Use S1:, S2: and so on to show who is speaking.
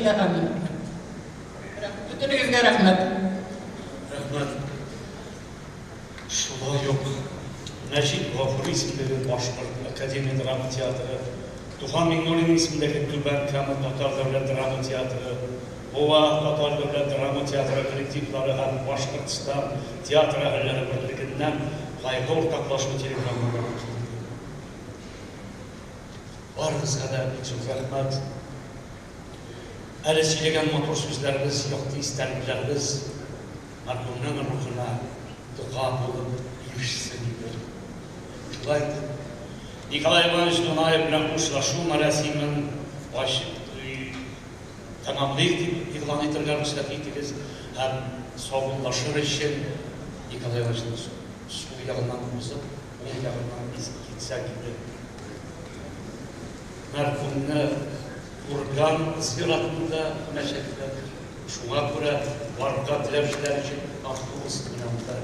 S1: иде. Амин. Бөтенегезгә рәхмәт.
S2: Рәхмәт. Шулай ук Мәҗит Гафури исемендәге Башкорт академия драма театры, Туфан Миңнуллин исемендәге Түбән Кама татар дәүләт драма театры, Буа татар дәүләт драма театры коллективлары һәм Башкортстан театр әһелләре берлегеннән кайгы уртаклашу телеграммалары килде. Барыгызга да бик зур рәхмәт. Әле сөйләгән матур сүзләребез, якты истәлекләребез мәрхүмнең рухына дога булып ирешсен иде. Шулай итеп, Николай Иванович Дунаев белән хушлашу мәрасимен ачып тәмамлыйк дип игълан итәргә рөхсәт итегез һәм саубуллашыр өчен Николай Ивановичның сул ягыннан узып, уң ягыннан китсәк иде. Мәрхүмне Курган зиратында күмәчәкләр. Шуңа күрә барырга теләүчеләр өчен автобус менә монда.